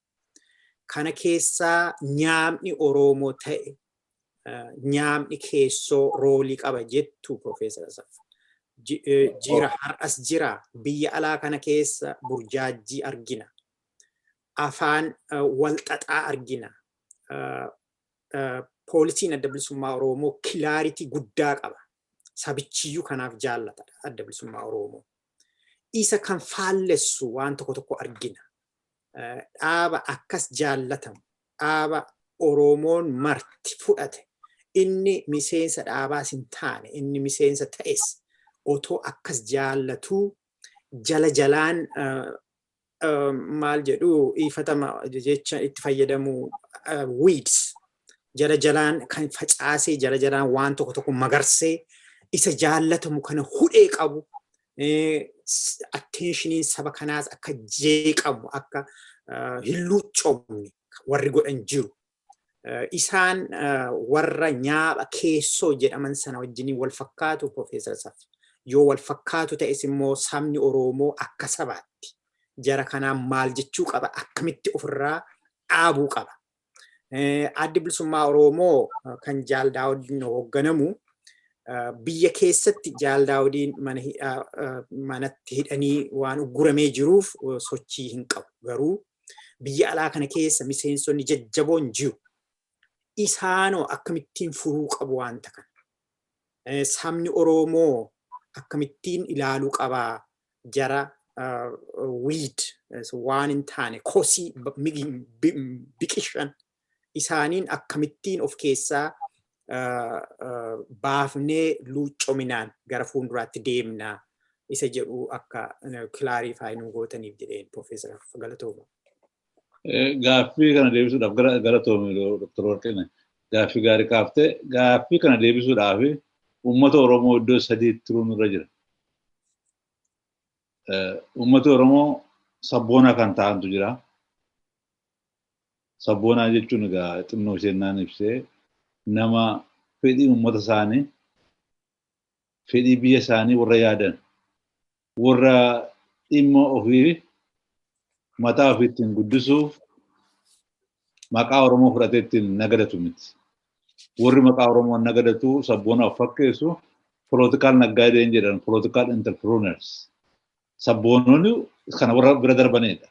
Kana keessaa nyaapni Oromoo ta'e, nyaapni keessoo roolii qaba jettu, Profeesar Asaffaa? Jira, har'as jira. Biyya alaa kana keessa burjaajjii argina. Afaan wal xaxaa argina. Poolisiin Adda Bilisummaa Oromoo clarity guddaa qaba. Sabichiyyuu kanaaf jaallata Adda Bilisummaa Oromoo. Isa kan faallessu waan tokko tokko argina. Dhaaba akkas jaallatamu, dhaaba Oromoon marti fudhate, inni miseensa dhaabaas hin taane, inni miseensa ta'es otoo akkas jaallatuu jala jalaan, maal jedhu, ifatama jecha itti fayyadamu, weeds jala jalaan kan facaasee, jala jalaan waan tokko tokko magarsee isa jaallatamu kana hudhee qabu, attentioniin saba kanaas akka jeeqamu, akka hin luuccofne warri godhan jiru. Isaan warra nyaapha keessoo jedhaman sana wajjiniin wal fakkaatu, Profeesar Asaffaa? Yoo wal fakkaatu ta'es immoo sabni Oromoo akka sabaatti jara kanaan maal jechuu qaba? Akkamitti ofirraa dhaabuu qaba? Addi Bilisummaa Oromoo kan Jaal Daawudiin hoogganamu biyya keessatti Jaal Daawudiin mana manatti hidhanii waan ugguramee jiruuf sochii hin qabu. Garuu biyya alaa kana keessa miseensonni jajjaboon jiru. Isaanoo akkamittiin furuu qabu wanta kana? Sabni Oromoo akkamittiin ilaaluu qabaa jara weed, waan hin taane, kosii biqishan isaaniin akkamittiin of keessaa baafnee luuccominaan gara fuulduraatti deemnaa isa jedhu akka clarify nu gootaniif jedheen, Profeesar, galatooma. Gaaffii kana deebisuudhaaf, galatoome Dr. Warqinee, gaaffii gaarii kaaftee. Gaaffii kana deebisuudhaaf uummata Oromoo iddoo sadiitti turuun irra jira. Uummati Oromoo sabboonaa kan ta'antu jira. Sabboonaa jechuun egaa xinnoo isheen naan ibsee nama fedhii uummata isaanii, fedhii biyya isaanii warra yaadan, warra dhimma ofii mataa ofii ittiin guddisuuf maqaa Oromoo fudhatee ittiin nagadatu miti. Warri maqaa Oromoo nagadatu sabboonaa of fakkeessu political naggaadeen jedhan, political entrepreneurs. Sabboononni kana warra bira darbanidha.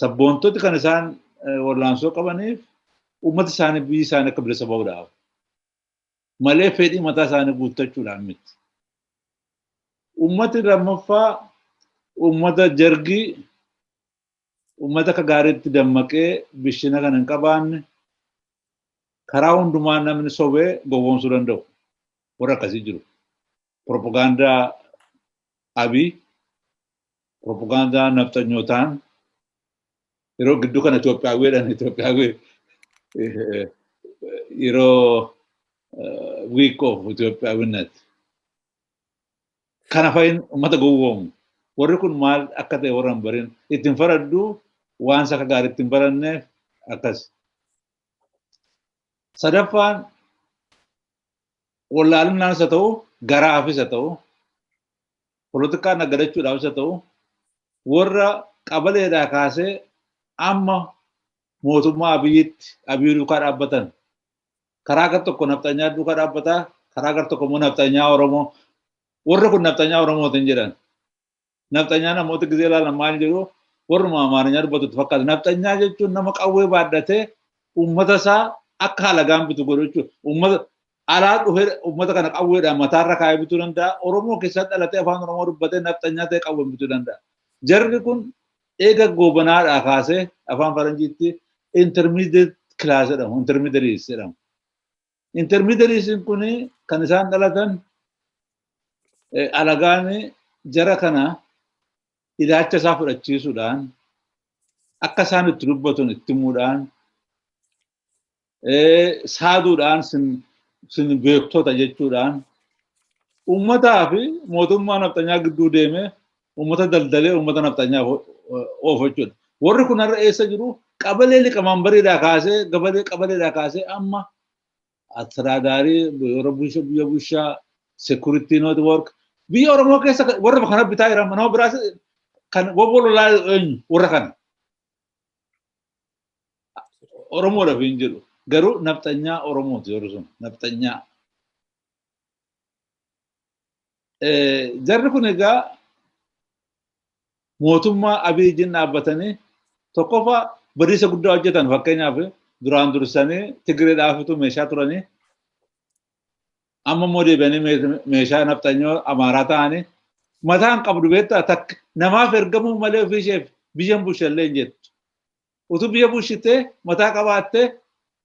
Sabboontoti kan isaan wallaansoo qabaniif uummata isaanii, biyyi isaanii akka bilisa ba'uudhaaf malee fedhii mataa isaanii guuttachuudhaan miti. Uummati lammaffaa uummata jargii, uummata akka gaariitti dammaqee bishina kan hin qabaanne, karaa hundumaa namni sobee gowwoomsuu danda'u warra akkasii jiru. Propagaandaa Abii, propagaandaa nafxanyootaan yeroo gidduu kana Itoophiyaawweedhaan, Itoophiyaawwee yeroo week of Itoophiyaawwinnat. Kana fa'iin uummata gowwoomu. Warri kun maal akka ta'e warra hin barin, ittiin faraddu, waan akka gaariitti hin baranneef akkas. Sadaffaan wallaalummaanis haa ta'u, garaafis haa ta'u, polotikaa naggadachuudhaafis haa ta'u, warra qabaleedhaa kaasee amma mootummaa Abiyyitti, Abiyyi duukaa dhaabbatan. Karaa gar tokko nafxanyaa duukaa dhaabbataa, karaa gar tokko immoo nafxanyaa Oromoo. Warri kun nafxanyaa Oromootiin jedhan. Nafxanyaa namoota gizee ilaalan maal jedhu? Warruma Amaarinyaa dubbatutti fakkaata. Nafxanyaa jechuun nama qawwee baadhatee uummata isaa akka halagaan bitu godhu jechuudha. Uummata alaa dhufee uummata kana qawweedhaan mataarra kaa'ee bituu danda'a. Oromoo keessatti dhalatee afaan Oromoo dubbatee nafxanyaa ta'e qawween bituu danda'a. Jarri kun eega Goobanaadhaa kaasee afaan Faranjiitti intermediate class jedhamu, intermediaries jedhamu. Intermediaries kun kan isaan dhalatan alagaan jara kana ilaalcha isaa fudhachiisuudhaan, akka isaan itti dubbatan itti himuudhaan, saaduudhaan, sin beektota jechuudhaan uummataa fi mootummaa nafxanyaa gidduu deemee uummata daldalee uummata nafxanyaa oofu jechuudha. Warri kun har'a eessa jiru? Qabalee liqamanbariidhaa kaasee, gabalee qabaleedhaa kaasee amma astiraadaarii yeroo bulsha biyya bulshaa, security network biyya Oromoo keessa warra kana bitaa jiran, nama biraas kan wobbo lolaa eenyu warra kana. Oromoodhaaf hin jedhu, garuu nafxanyaa Oromooti yeroo sun nafxanyaa. Jarri kun egaa mootummaa Abiy wajjin dhaabbatanii tokkoffaa badiisa guddaa hojjetan. Fakkeenyaaf, duraan dursanii Tigireedhaafitu meeshaa turanii, amma immoo deebi'anii meeshaa nafxanyoo Amaaraa ta'anii mataan qabdu beektaa, takka namaaf ergamuu malee ofii isheef biyya hin bulchallee hin jettu. Utuu biyya bulchitee mataa qabaattee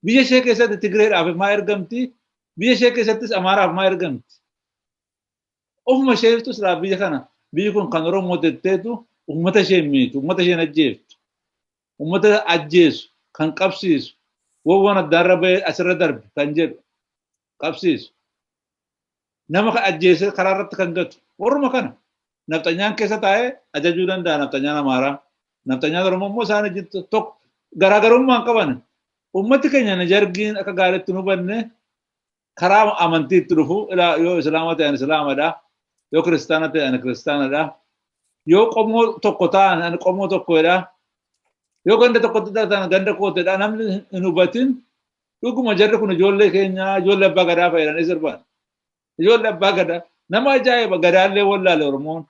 biyya ishee keessatti Tigireedhaaf maa ergamti? Biyya ishee keessattis Amaaraaf maa ergamti? Ofuma isheeftu silaa biyya kana, biyyi kun kan Oromoo jetteetu uummata ishee hin miitu, uummata ishee hin ajjeeftu. Uummata ajjeesu kan qabsiisu, wawwan addaarra bahee asirra darbe kan jedhu qabsiisu. Nama kan ajjeesee karaa irratti kan gatu warruma kana. Nafxanyaan keessa taa'ee ajajuu danda'a nafxanyaan Amaaraa. Nafxanyaan Oromoo immoo isaan wajjin tokko garaagarummaa hin qaban. Uummati keenya na jargiin akka gaariitti hin hubanne karaa amantiitti dhufu. Ilaa, yoo Islaama ta'e ani Islaamadha. Yoo Kiristaana ta'e ani Kiristaanadha. Yoo qomoo tokko ta'an ani qomoo tokkodha. Yoo ganda tokkotti dhalatan ganda kootedha. Namni hin hubatin dhuguma jarri kun ijoollee keenya, ijoollee abbaa gadaa fayyadanii sirban. Ijoollee abbaa gadaa nama ajaa'iba, gadaallee wallaale Oromoon.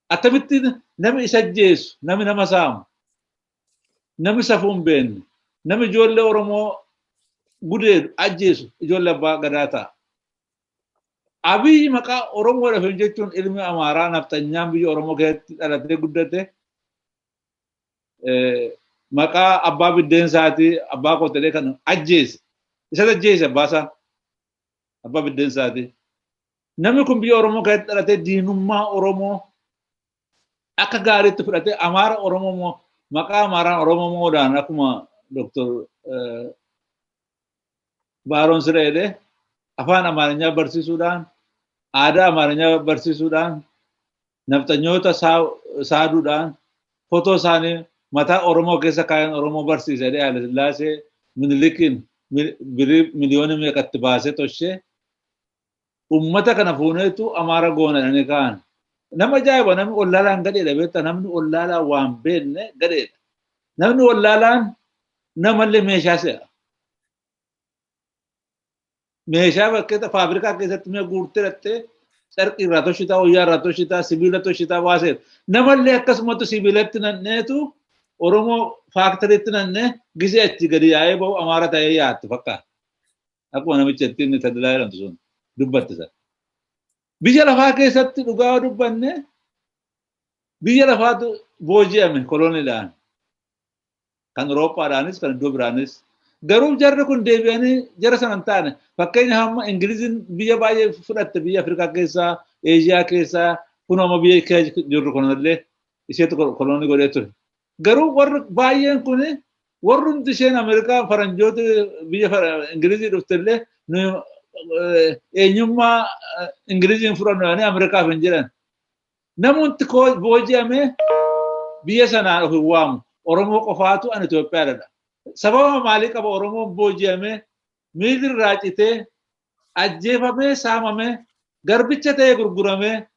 Attamitti namni isa ajjeesu, namni nama saamu, namni safuu hin beekne, namni ijoollee Oromoo gudeedu, ajjeesu ijoollee abbaa gadaa ta'a? Abiyyi maqaa Oromoodhaaf jechuun ilmi Amaaraa nafxanyaan biyya Oromoo keessatti dhalatee guddate maqaa abbaa biddeensaatii abbaa kootelee kan ajjeese. Isa ajjeese abbaasaa, abbaa biddeensaatii. Namni kun biyya Oromoo keessatti dhalatee diinummaa Oromoo akka gaariitti fudhatee Amaara Oromoo maqaa Amaaraan Oromoo moodaan akkuma Dr. Baaroon sira jedhee afaan Amaarinyaa barsiisuudhaan, aadaa Amaarinyaa barsiisuudhaan Nafxanyoota saaduudhaan fotoo isaanii mataa Oromoo keessa kaayan Oromoo barsiisa jedhee Haile Sillaasee Minilikiin birii miliyoona meeqatti baasee toshee ummata kana fuuneetu Amaara goona jedhanii ka'an. Nama ajaa'iba, namni wallaalaan gadheedha beektaa, namni wallaalaan waan beekne gadheedha. Namni wallaalaan namallee meeshaa se'a. Meeshaa bakkeetta faabirikaa keessatti mi'a guurtee dhattee carqii irraa toshitaa, wayyaa irraa toshitaa, sibiila toshitaa baaseera. Namallee akkasumatti sibiilatti nanneetu Oromoo faaktariitti nannee gisee achi gadi yaa'ee bahu Amaara ta'ee yaattu fakkaata. Akkuma namicha ittiin inni Tadilaa jedhamtu sun dubbatte sana. Biyya lafaa keessatti dhugaa dubbanne, biyya lafaatu booji'ame koloniidhaan. Kan Awurooppaadhaanis kan iddoo biraanis. Garuu jarri kun deebi'anii jara sana hin taane. Fakkeenya hamma Ingiliziin biyya baay'ee fudhatte, biyya Afrikaa keessaa, Eeshiyaa keessaa, kun amma biyya keessa jirru kunillee isheetu kolonii godhee ture. Garuu warri baay'een kun, warri hundi isheen Ameerikaa faranjoota biyya Ingilizii dhuftellee, eenyummaa Ingiliziin fudhannu jedhanii Ameerikaaf hin jedhan. Namoonni booji'amee biyya sanaan of hin waamu. Oromoo qofaatu ani Itoophiyaadha. Sababa maalii qaba Oromoon booji'amee, miilli irraa citee, ajjeefamee, saamamee, garbicha ta'ee gurguramee,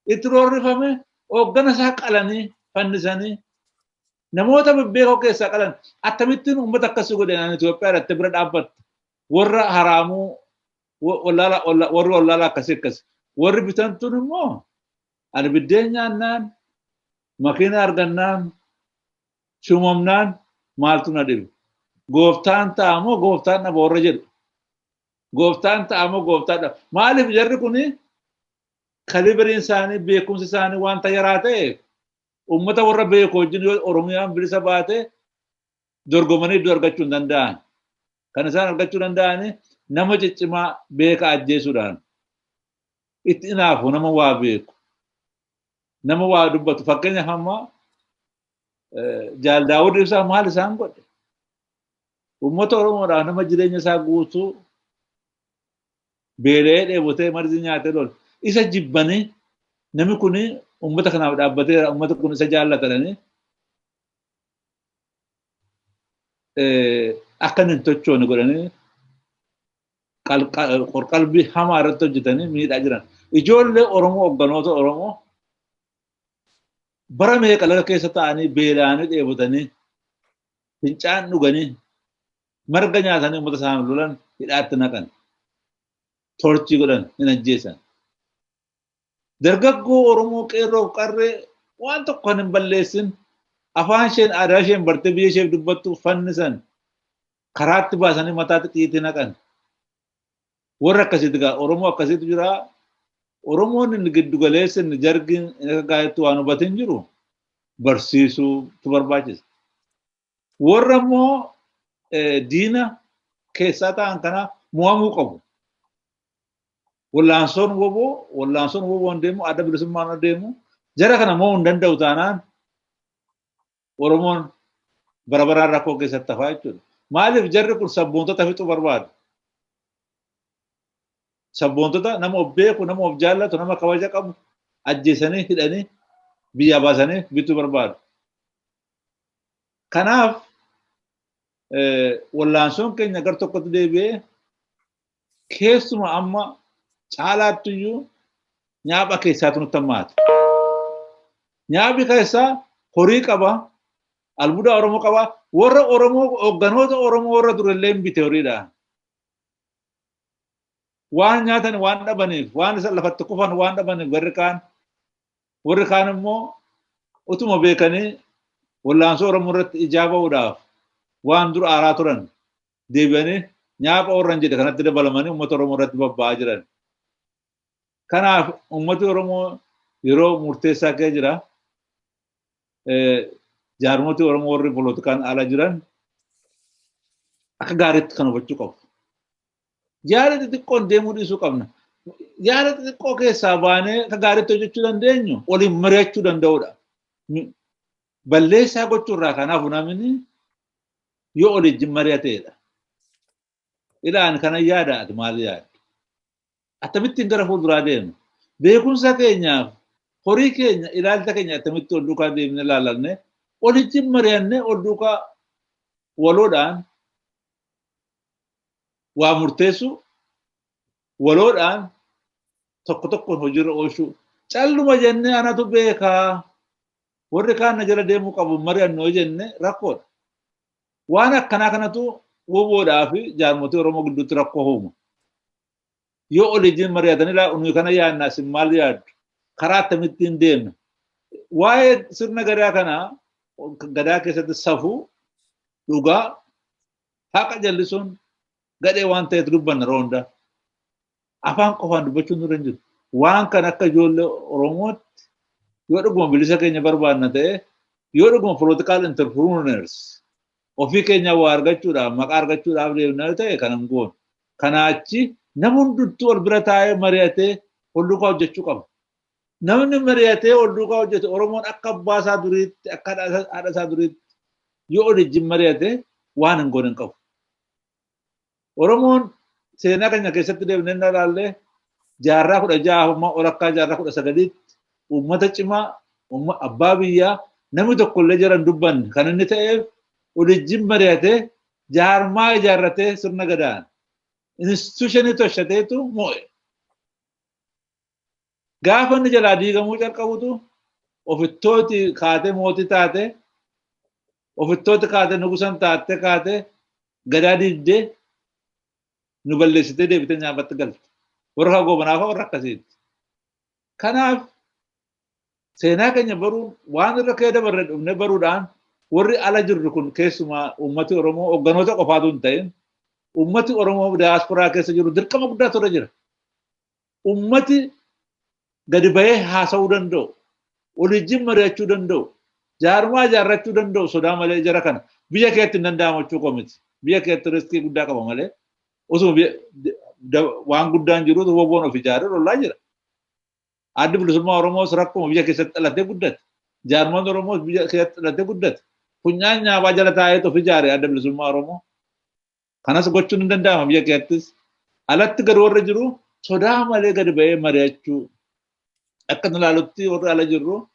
itti roorrifamee, hooggana isaa qalanii fannisanii, namoota bebbeekoo keessaa qalan, akkamittiin uummata akkasii godhe ani Itoophiyaadha bira dhaabbatta? Warra haraamuu, warri wallaala akkasii akkasii. Warri bitantuun immoo ani biddeen nyaannaan, makiina argannaan, shuumamnaan maaltu na dhibe? Gooftaan ta'amoo gooftaan dhaba warra jedhu. Gooftaan ta'amoo gooftaan dhaba. Maaliif jarri kuni kaliberiin isaanii, beekumsi isaanii wanta yaraa ta'eef, uummata warra beeku wajjin yoo Oromiyaan bilisa baate dorgomanii iddoo argachuu hin danda'an. Kan isaan argachuu danda'an nama ciccimaa beeka ajjeesuudhaan. Itti inaafu nama waa beeku. Nama waa dubbatu. Fakkeenyaaf amma Jaal Daawud Ibsaa maal isaan godhe? Uummata Oromoodhaaf nama jireenya isaa guutuu beela'ee dheebotee marzii nyaatee lole. Isa jibbanii, namni kun uummata kanaaf dhaabbateera, uummata kun isa jaallatanii akka inni hin tochoone godhanii qorqalbii hamaa irratti hojjetanii miidhaa jiran. Ijoollee Oromoo, hogganoota Oromoo bara meeqa laga keessa taa'anii, beela'anii, dheebotanii, fincaan dhuganii, marga nyaatanii uummata isaanii lolan hidhaatti naqan. Torchii godhan, hin ajjeesan. Dargaggoo Oromoo, qeerroof qarree, waan tokko kan hin balleessin, afaan isheen aadaa isheen bartee biyya isheef dubbattu fannisan, karaatti baasanii mataatti xiitii naqan. Warra akkasiitti gaa Oromoo akkasiitu jira. Oromoon inni giddu galeessa, inni jargiin inni akka gaariitti waan hubatin jiru barsiisuutu barbaachisa. Warra immoo diina keessaa ta'an kana mo'amuu qabu. Wallaansoon woboo, wallaansoon woboon deemu, adda bilisummaan deemu, jara kana mo'uu hin danda'u taanaan Oromoon bara baraan rakkoo keessatti hafaa jechuudha. Maaliif jarri kun sabboontota fixuu barbaadu? Sabboontota, nama of beeku, nama of jaallatu, nama kabaja qabu ajjeesanii, hidhanii, biyyaa baasanii bituu barbaadu. Kanaaf wallaansoon keenya gar tokkotti deebi'ee, keessuma amma caalaattuyyuu nyaapha keessaatu nutti hammaate. Nyaaphi keessaa horii qaba, albuuda Oromoo qaba, warra Oromoo, hoogganoota Oromoo warra durallee hin bite horiidhaan. Waan nyaatan waan dhabaniif, waan isa lafatti kufan waan dhabaniif, warri kaan, warri kaan immoo utuma beekanii wallaansoo Oromoo irratti ijaa ba'uudhaaf waan dur aaraa turan deebi'anii nyaapha warran jedhe kanatti dabalamanii uummata Oromoo irratti babba'aa jiran. Kanaaf uummati Oromoo yeroo murteessaa keessa jira. Jaarmoti Oromoo warri polotikaan ala jiran akka gaariitti kan hubachuu qabu. Yaada xixiqqoon deemuu dhiisuu qabna. Yaada xixiqqoo keessaa baanee akka gaariitti hojjechuu dandeenyu waliin mari'achuu danda'uudha. Balleessaa gochuu irraa kanaaf namni yoo waliin mari'ateedha. Ilaan kana yaada, ati maal yaadda? Akkamittiin gara fuulduraa deemna? Beekumsa keenyaaf Horii keenya, ilaalcha keenya attamitti ol duukaa deemnee ilaalanne, walitti mari'annee, ol duukaa waloodhaan waa murteessu, waloodhaan tokko tokkoon hojiirra oolchuu. Calluma jennee anatu beekaa, warri kaan na jala deemuu qabu, mari'annoo jenne, rakkoodha. Waan akkanaa kanatu WBOdhaa fi jaarmotii Oromoo gidduutti rakkoo uuma. Yoo waliin mari'atanii, nuyi kana yaadna, isin maal yaaddu? Karaa akkamittiin deemna? Waa'ee sirna gadaa kanaa, gadaa keessatti safuu, dhugaa, haqa jallisuun gadhee waan ta'eef dubbanna yeroo hundaa. Afaan qofaan dubbachuun nurra hin jiru. Waan kana akka ijoollee Oromootti, yoo dhuguma bilisa keenya barbaanna ta'e, yoo dhuguma political entrepreneurs ofii keenya waa argachuudhaaf, maqaa argachuudhaaf deemna ta'e, kana hin goonu. Kanaa achi nama hunduttuu ol bira taa'ee mari'atee ol duukaa hojjechuu qaba. Namni mari'atee ol duukaa hojjetu, Oromoon akka abbaa isaa duriitti, akka haadha isaa duriitti yoo ol wajjin mari'ate, waan hin goone hin qabu. Oromoon seenaa keenya keessatti deemnee ilaallee, jaarraa 16 walakkaa, jaarraa 19tti uummata cimaa, abbaa biyyaa, namni tokkollee jara hin dubbanne kan inni ta'eef, waliijjin mari'atee, jaarmaa ijaarratee, sirna gadaan institutionii tolchateetu mo'e. Gaafa inni jalaa diigamuu calqabutu ofittooti kaatee mootii taate, ofittooti kaatee nugusan taatte, kaatee gadaa diigdee nu balleessitee deebitee nyaapatti galte. Warra Goobanaa fa'a warra akkasiiti. Kanaaf seenaa keenya baruun, waan irra kee dabarre dhufne baruudhaan, warri ala jirru kun, keessumaa uummati Oromoo, hoogganoota qofaatu hin ta'in, uummati Oromoo diyaasporaa keessa jiru dirqama guddaa irra jira. Uummati gadi bahee haasa'uu danda'u, waliijjin mari'achuu danda'u, jaarmaa ijaarrachuu danda'u sodaa malee jara kana biyya keetti hin danda'amu jechuu koo miti. Biyya keetti riskii guddaa qaba malee, osuma waan guddaan jirutu WBOn of ijaaree lollaa jira. Addi Bilisummaa Oromoos rakkuma biyya keessatti dhalatee guddate. Jaarmaan Oromoos biyya keessatti dhalatee guddate. Funyaan nyaabaa jala taa'ee of ijaare Adda Bilisummaa Oromoo. Kanas gochuun hin danda'ama biyya keessattis. Alatti gadi warra jiru sodaa malee gadi ba'ee mari'achuu. Akka nu ilaalutti, warri ala jirru,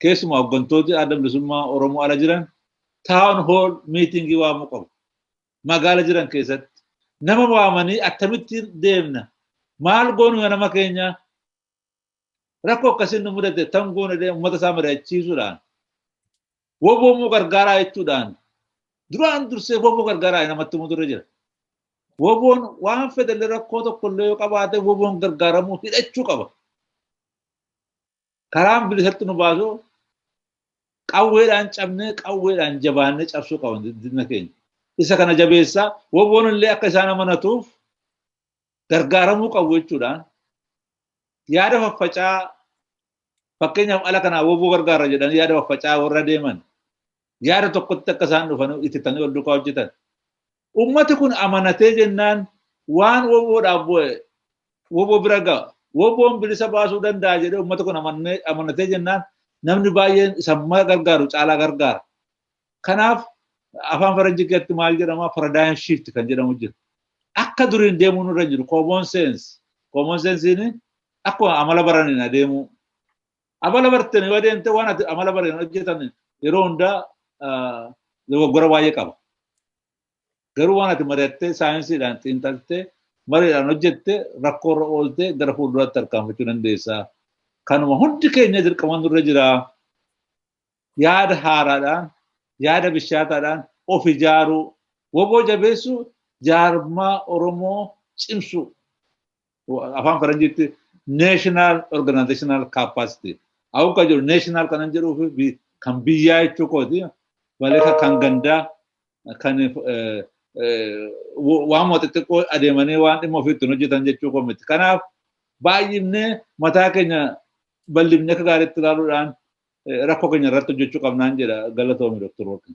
keessumaa hooggantooti Adda Bilisummaa Oromoo ala jiran, town hall meetingii waamuu qabu. Magaala jiran keessatti. Nama waamanii, akkamittiin deemna? Maal goonu nama keenya? Rakkoo akkasiin nu mudate tan goone, uummata isaa mari'achiisuudhaan. WBOmmoo gargaaraa jechuudhaan, duraan dursee WBO gargaaraa namatti himutu irra jira. WBOn waan fedhallee, rakkoo tokkollee yoo qabaate, WBOn gargaaramuu hidhachuu qaba. Karaan bilisatti nu baasu qawweedhaan cabnee, qawweedhaan jabaannee cabsuu qaba diina keenya. Isa kana jabeessaa, WBOn illee akka isaan amanatuuf gargaaramuu qabu jechuudhaan, yaada faffacaa, fakkeenyaaf ala kanaa WBO gargaara jedhanii yaada faffacaa warra deeman, yaada tokkotti akka isaan dhufan ittitanii ol duukaa hojjetan. Ummati kun amanatee jennaan, waan WBOdhaaf bu'e WBO bira ga'a. WBOn bilisa baasuu danda'a jedhee ummati kun amanatee jennaan, namni baay'een isa gargaaru caalaa gargaara. Kanaaf afaan faranjii keessatti maal jedhama, paradigm shift kan jedhamu jira. Akka duriin deemuun irra jiru common sense. Common sense akkuma amala baraniin adeemuu. Amala bartanii yoo adeemte, waan ati amala baraniin hojjetan yeroo hundaa dogoggora baay'ee qaba. Garuu waan ati mari'attee, saayinsiidhaan xiinxaltee, mariidhaan hojjette, rakkoo irra ooltee gara fuulduraatti tarkaanfachuu dandeessa. Kanuma hundi keenya dirqama nurra jira. Yaada haaraadhaan, yaada bishaataadhaan of ijaaruu, WBO jabeessuu, jaarmaa Oromoo cimsuu. Afaan faranjiitti national organizational capacity. Awuka jiru national kanan jedhuu fi kan biyyaa jechuu kooti malee, kan gandaa, kan waan xixiqqoo adeemanii waan dhimma ofiitti hojjetan jechuu koo miti. Kanaaf baay'inee mataa keenya bal'ifnee akka gaariitti ilaaluudhaan rakkoo keenya irratti hojjechuu qabnaan jedha. Galatoomi, Dr. Warqin.